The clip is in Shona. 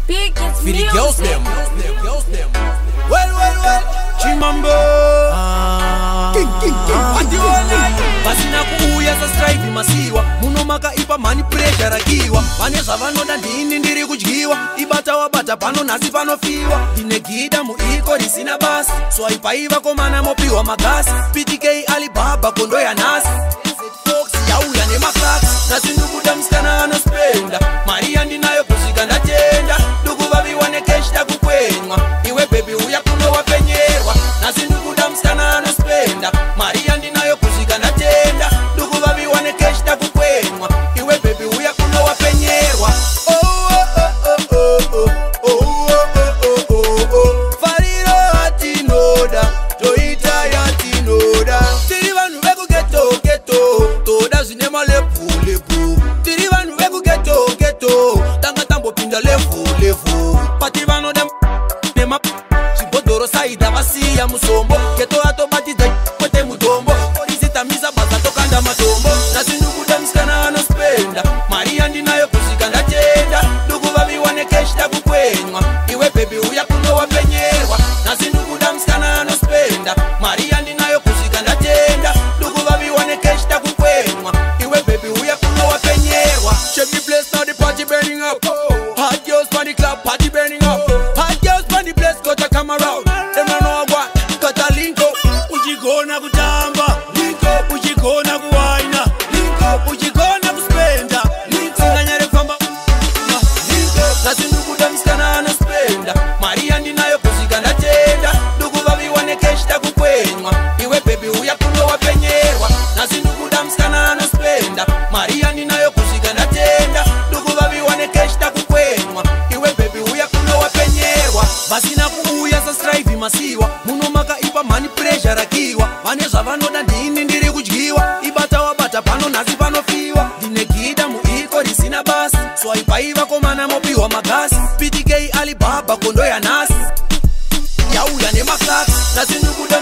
Biggest For the girls music. them, girls them. Well, well, well. Chimambo. King, king, king. Party all night. Vasina kuuya sastrive masiwa. Muno makaipa mani pressure rakiwa. Vane zvavanoda ndini ndiri kudyiwa. Ibata wabata pano nhasi panofiwa. Ndine gida muiko risina basa. Swaipai vakomana mopiwa magasi. PTK Alibaba kondo yanhasi. Fox yauya nemaklax. Nhasi ndikuda musikana anospenda. Mari yandinayo kusvika ndatenda. Ndikuvaviwa nekeshi takukwenywa. Iwe baby uya kuno wapenyerwa. Nhasi ndikuda musikana anospenda. Mari yandinayo kusvika ndatenda. Ndikuvaviwa nekeshi takukwenywa. Iwe baby uya kuno wapenyerwa. Oh, oh, oh, oh, oh, oh, oh, oh, oh, oh. Fariro yatinoda, toita yatinoda. Tiri vanhu vekughetto ghetto, toda zvine malepu lepu. Tiri vanhu vekughetto ghetto, tanga tambopinda level level. Pati vanoda nema zvibhodhoro saidha vasiya musombo. Ghetto yatobatidza kwete mutombo. Polisi tamisa basa tokanda matombo. Nhasi ndikuda musikana anospenda. Mari yandinayo kusvika ndatenda. Ndikuvaviwa nekeshi takukwenywa. Iwe baby uya kuno wapenyerwa. Nhasi ndikuda musikana anospenda. Mari yandinayo kusvika ndatenda. Ndikuvaviwa nekeshi takukwenywa. Iwe baby uya kuno wapenyerwa. Check the place now, the party burning up. Hot girls pon the club, party burning up. Hot girls pon the place, gotta come around. Them no know what, gotta link up. Uchigona kutamba, Link up, uchigona kuwaina, link up, uchigona kuspenda, Link up. singanyare kufamba. Link up. Nhasi ndikuda musikana anospenda. Mari yandinayo kusvika ndatenda. Ndikuvaviwa nekeshi takukwenywa. Iwe baby uya kuno wapenyerwa. Nhasi ndikuda musikana anospenda. Mari yandinayo kusvika ndatenda. Ndikuvaviwa nekeshi takukwenywa. Iwe baby uya kuno wapenyerwa. Vasina kuuya sastrive masiwa. Muno makaipa mani pressure rakiwa. Vane zvavanoda ndini ndiri kudyiwa. Ibata wabata pano nhasi panofiwa. Ndine gida muiko risina basa. Swaipai vakomana mopiwa magasi. PTK Alibaba kondo yanhasi. Yauya nemaklax. Nhasi ndikuda